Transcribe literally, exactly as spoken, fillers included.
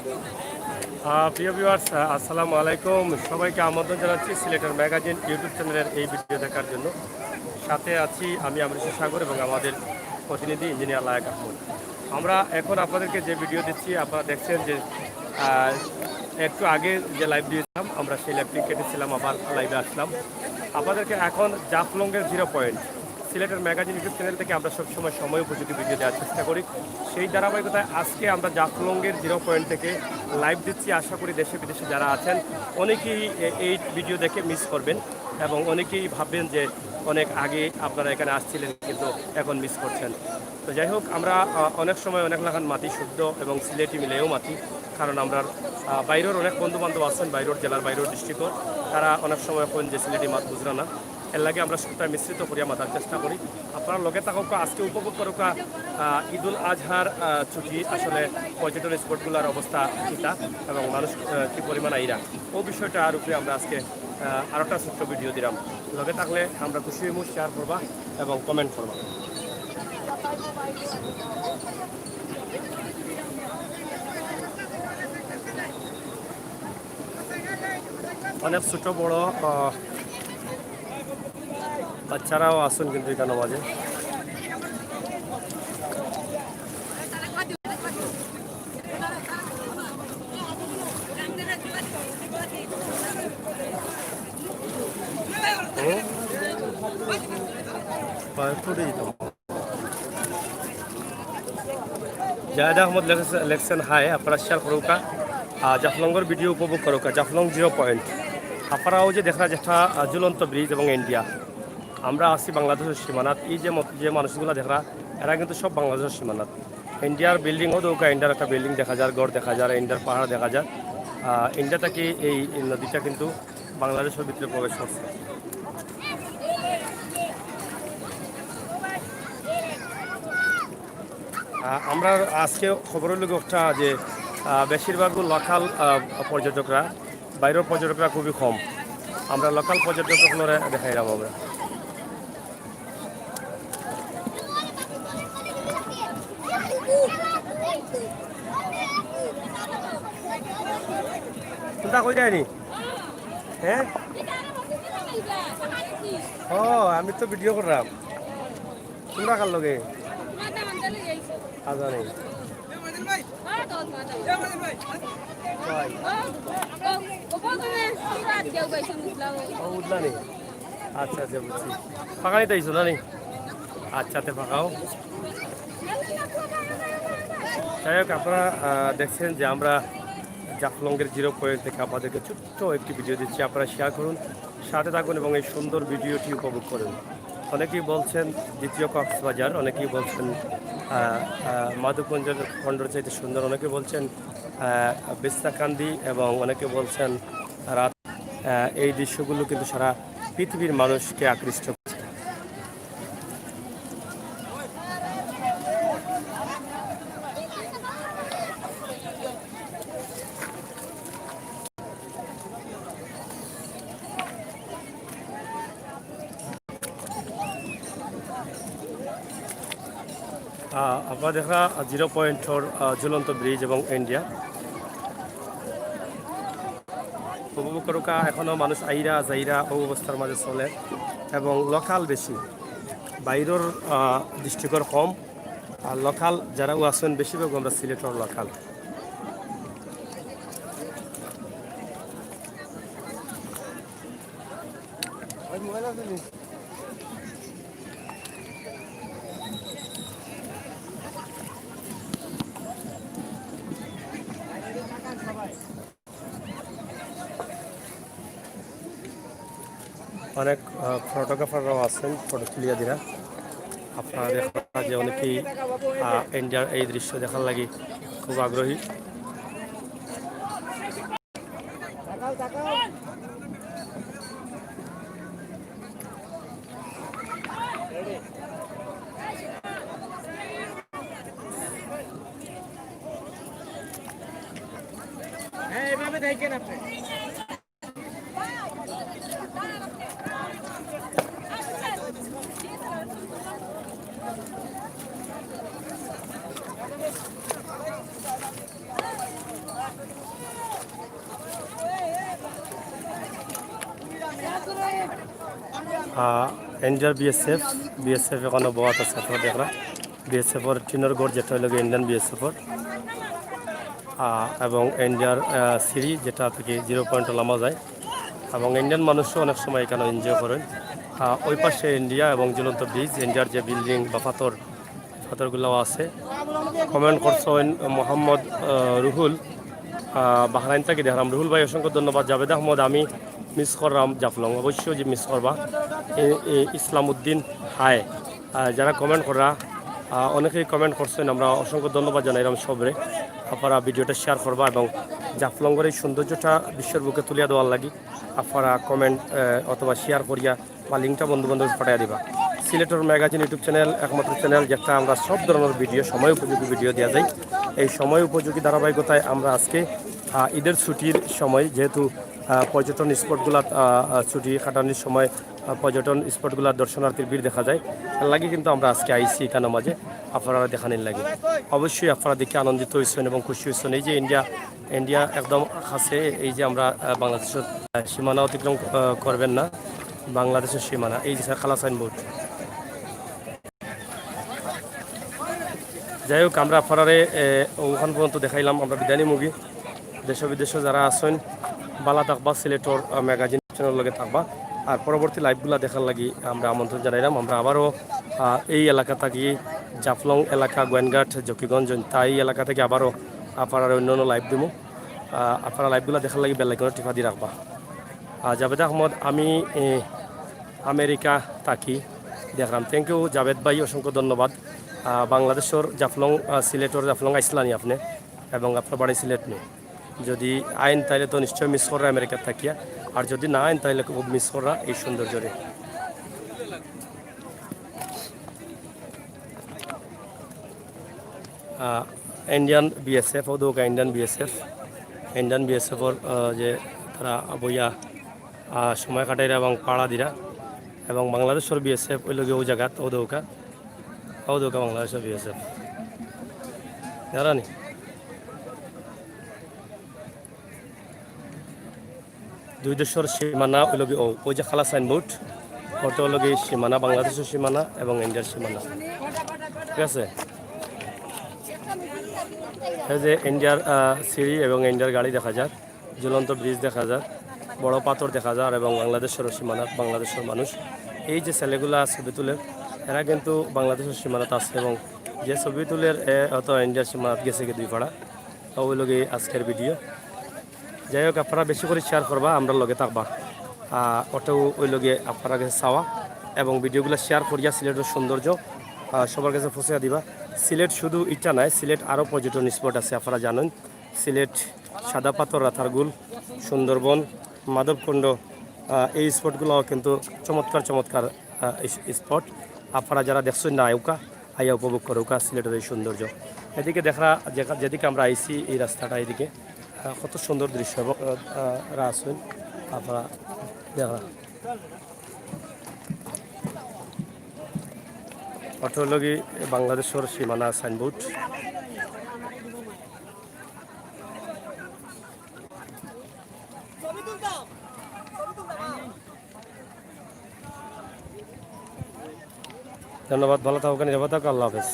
আহ, প্রিয় ভিউয়ার্স, আহ, আসসালামু আলাইকুম। সবাইকে আমন্ত্রণ জানাচ্ছি সিলেটের ম্যাগাজিন YouTube চ্যানেলের এই ভিডিও দেখার জন্য। সাথে আছি আমি, আমৃষা সাগর, এবং আমাদের প্রতিনিধি ইঞ্জিনিয়ার লায়েক আহমদ। আমরা এখন আপনাদেরকে যে ভিডিও দিচ্ছি, আপনারা দেখছেন যে, আহ, একটু আগে যে লাইভ দিয়েছিলাম, আমরা সেই লাইভটি কেটেছিলাম, আবার লাইভে আসলাম। আপনাদেরকে এখন জাফলংয়ের জিরো পয়েন্ট, সিলেটের ম্যাগাজিন YouTube চ্যানেল থেকে আমরা সবসময় সময় উপযোগী ভিডিও দেওয়ার চেষ্টা করি। সেই ধারাবাহিকতায় আজকে আমরা জাফলংয়ের জিরো পয়েন্ট থেকে লাইভ দিচ্ছি। আশা করি দেশে বিদেশে যারা আছেন, অনেকেই এ-, এই ভিডিও দেখে মিস করবেন এবং অনেকেই ভাববেন যে অনেক আগে আপনারা এখানে আসছিলেন, কিন্তু এখন মিস করছেন। তো যাই হোক, আমরা, আহ, অনেক সময় অনেক লাখান মাতি শুদ্ধ এবং সিলেটি মিলেও মাতি, কারণ আমরা, আহ, বাইরের অনেক বন্ধু বান্ধব আছেন, বাইরের জেলার, বাইরের ডিস্ট্রিক্টর, তারা অনেক সময় কইন যে সিলেটি মাত বুঝরা না। এর লাগি আমরা সবটা মিশ্রিত করিয়া মাতার চেষ্টা করি। আপনারা লগে থাকুকা, আজকে উপভোগ করুকা, আহ, ঈদুল আজহার, আহ, ছুটি, আসলে পর্যটন স্পটগুলোর অবস্থা কিতা এবং মানুষ, আহ, কি পরিমাণ আইরা, ও বিষয়টার উপরে আমরা আজকে, আহ, আরোটা ছোট্ট ভিডিও দিলাম। লগে থাকলে আমরা খুশি হইমু, শেয়ার করবা এবং কমেন্ট করবা। অনেক ছোট বড়, আহ, বাচ্চারাও আছেন কিন্তু এখানে মাঝে। হুম? কয়েক ফুটে দিতাম। জায়েদ আহমদ লেখছে-, লেখছেন, "হাই, আপনারা শেয়ার করুকা, আহ, জাফলংয়ের ভিডিও উপভোগ করুকা, জাফলং জিরো পয়েন্ট।" আপনারাও যে দেখরা যে একটা, আহ, ঝুলন্ত ব্রিজ এবং ইন্ডিয়া, আমরা আছি বাংলাদেশের সীমানাত। এই যে মত-, যে মানুষগুলা দেখরা, এরা কিন্তু সব বাংলাদেশের সীমানাত। ইন্ডিয়ার বিল্ডিং ও দৌকা, ইন্ডিয়ার একটা বিল্ডিং দেখা যার, ঘর দেখা যার, ইন্ডিয়ার পাহাড় দেখা যার। আহ, ইন্ডিয়া থেকে এই, এই নদীটা কিন্তু বাংলাদেশের ভিতরে প্রবেশ করছে। আহ, আমরা আজকে খবর হইল গিয়ে একটা যে, আহ, বেশিরভাগ লোকাল, আহ, পর্যটকরা, বাইরের পর্যটকরা খুবই কম। আমরা লোকাল পর্যটকগুলোরে দেখাইলাম আমরা। কোনটা কই যায়নি? হ্যাঁ? ও, আমি তো ভিডিও করলাম। তোমরা কার লগে? আজানি। কই? ও, উঠলা নি? আচ্ছা, আচ্ছা, বুঝছি। ফাঁকানি তাইছো না নি? আচ্ছা, তে ফাঁকাও। যাই হোক, আপনারা, আহ, দেখছেন যে আমরা জাফলংয়ের জিরো পয়েন্ট থেকে আপনাদেরকে ছোট্ট একটি ভিডিও দিচ্ছি, আপনারা শেয়ার করুন, সাথে থাকুন এবং এই সুন্দর ভিডিওটি উপভোগ করুন। অনেকেই বলছেন দ্বিতীয় কক্সবাজার, অনেকেই বলছেন, আহ, আহ, মাধবকুঞ্জের খণ্ডর চাইতে সুন্দর, অনেকে বলছেন, আহ, বিছনাকান্দি, এবং অনেকে বলছেন রাত। আহ, এই দৃশ্যগুলো কিন্তু সারা পৃথিবীর মানুষকে আকৃষ্ট করছে। আহ, আপনারা দেখরা জিরো পয়েন্টর, আহ, ঝুলন্ত ব্রিজ এবং ইন্ডিয়া। উপভোগ করুকা, এখনো মানুষ আইরা যাইরা ও অবস্থার মাঝে চলে এবং লোকাল বেশি, বাইরের, আহ, ডিস্ট্রিক্টর কম। আর লোকাল যারা ও আছেন, বেশিরভাগ আমরা সিলেটর লোকাল। অনেক, আহ, ফটোগ্রাফাররাও আছেন, ফটো তুলিয়া দিরা। আপনারা দেখরা যে অনেকেই, আহ, ইন্ডিয়ার এই দৃশ্য দেখার লাগি খুব আগ্রহী। হ্যাঁ, এভাবে দেখেন আপনি। ইন্ডিয়ার বিএসএফ, বিএসএফ এখনো বওয়াত আছে, আপনারা দেখরা। বিএসএফর টিনর ঘর যেটা হইল গিয়ে ইন্ডিয়ান বিএসএফর, এবং ইন্ডিয়ার সিঁড়ি যেটা থেকে জিরো পয়েন্ট লামা যায়, এবং ইন্ডিয়ান মানুষও অনেক সময় এখানে এনজয় করেন। ওই পাশে ইন্ডিয়া এবং ঝুলন্ত ব্রিজ, ইন্ডিয়ার যে বিল্ডিং বা পাথর, পাথরগুলাও আছে। কমেন্ট করছেন মোহাম্মদ রুহুল, বাহরাইন থেকে দেখলাম। রুহুল ভাই, অসংখ্য ধন্যবাদ। জাভেদ আহমদ, আমি মিস করলাম জাফলং, অবশ্যই যে মিস করবা। ইসলাম উদ্দিন হায়, যারা কমেন্ট করা, অনেকেই কমেন্ট করছেন, আমরা অসংখ্য ধন্যবাদ জানাইলাম সবরে। আপনারা ভিডিওটা শেয়ার করবা এবং জাফলংয়ের এই সৌন্দর্যটা বিশ্বর বুকে তুলিয়া দেওয়ার লাগি আপনারা কমেন্ট অথবা শেয়ার করিয়া বা লিঙ্কটা বন্ধু বান্ধব পাঠিয়ে দিবা। সিলেটর ম্যাগাজিন ইউটিউব চ্যানেল, একমাত্র চ্যানেল যেটা আমরা সব ধরনের ভিডিও, সময় উপযোগী ভিডিও দেওয়া যায়। এই সময় উপযোগী ধারাবাহিকতায় আমরা আজকে ঈদের ছুটির সময়, যেহেতু পর্যটন স্পটগুলা ছুটি কাটানোর সময় পর্যটন স্পটগুলা দর্শনার্থীর ভিড় দেখা যায়, এর লাগি কিন্তু আমরা আজকে আইসি এখানে মাঝে আপনারা দেখানির লাগি। অবশ্যই আপনারা দেখে আনন্দিত হয়েছেন এবং খুশি হয়েছেন। এই যে ইন্ডিয়া, ইন্ডিয়া একদম কাছে, এই যে আমরা বাংলাদেশের সীমানা অতিক্রম করবেন না, বাংলাদেশের সীমানা। এই যে স্যার, কালা সাইনবোর্ড। যাই হোক, আমরা আপনারারে ওখান পর্যন্ত দেখাইলাম। আমরা বিদায় নিমুগি। দেশ বিদেশে যারা আছেন, বালা থাকবা, সিলেটর ম্যাগাজিন চ্যানেল লগে থাকবা। আর পরবর্তী লাইভগুলা দেখার লাগি আমরা আমন্ত্রণ জানাইলাম। আমরা আবারও এই এলাকা থাকি, জাফলং এলাকা, গোয়েনঘাট, জকিগঞ্জ, জৈন্তা, এই এলাকা থেকে আবারও আপনারা অন্য অন্য লাইভ দিমু। আপনারা লাইভগুলা দেখার লাগি বেল আইকনটা টিপা দিয়ে রাখবা। জাভেদ আহমদ, আমি আমেরিকা থাকি, দেখলাম। থ্যাংক ইউ জাভেদ ভাই, অসংখ্য ধন্যবাদ। বাংলাদেশর জাফলং, সিলেটর জাফলং আইসলানি আপনি, এবং আপনার বাড়ি সিলেট নেই। যদি আইন, তাহলে তো নিশ্চয় মিস কররা আমেরিকা থাকিয়া, আর যদি না আইন, তাহলে খুব মিস কররা এই সৌন্দর্যরে। ইন্ডিয়ান বিএসএফ, ও দৌকা ইন্ডিয়ান বিএসএফ, ইন্ডিয়ান বিএসএফর যে তারা বইয়া সময় কাটাইরা এবং পাড়া দিরা, এবং বাংলাদেশর বিএসএফ ওই লগে ও জায়গাত, ও দৌকা, ও দৌকা বাংলাদেশর বিএসএফ। জানানি দুই দেশর সীমানা ওই লগে, ও ওই যে কালা সাইনবোর্ড, ওটা হলো গিয়ে সীমানা, বাংলাদেশের সীমানা এবং ইন্ডিয়ার সীমানা, ঠিক আছে? এই যে ইন্ডিয়ার সিঁড়ি এবং ইন্ডিয়ার গাড়ি দেখা যার, ঝুলন্ত ব্রিজ দেখা যার, বড় পাথর দেখা যার এবং বাংলাদেশের সীমানা, বাংলাদেশের মানুষ। এই যে ছেলেগুলা ছবি তুলের, এরা কিন্তু বাংলাদেশের সীমানাত আছে এবং যে ছবি তুলের এ হয়তো ইন্ডিয়ার সীমানাত গেছে কি দুই পাড়া। তো ওই লগে আজকের ভিডিও। যাই হোক, আপনারা বেশি করে শেয়ার করবা, আমরা লগে থাকবা। ওটাও ওই লগে আপনারা গেছে চাওয়া এবং ভিডিওগুলো শেয়ার করিয়া সিলেটের সৌন্দর্য সবার কাছে পৌঁছে দিবা। সিলেট শুধু ইটা নয়, সিলেট আরও পর্যটন স্পট আছে, আপনারা জানেন। সিলেট সাদা পাথর, রাতারগুল, সুন্দরবন, মাধবকুণ্ড, এই স্পটগুলো কিন্তু চমৎকার চমৎকার স্পট। আপনারা যারা দেখছেন না, আইউকা, আইয়া উপভোগ করুকা সিলেটের এই সৌন্দর্য। এদিকে দেখরা, যেদিকে আমরা আইছি, এই রাস্তাটা এদিকে কত সুন্দর দৃশ্য এবং রাসুন আপনারা দেখরা। অর্থ হলো কি বাংলাদেশের সীমানা সাইনবোর্ড। ধন্যবাদ, ভালো থাকো, নিরাপদ থাকো, আল্লাহ হাফেজ।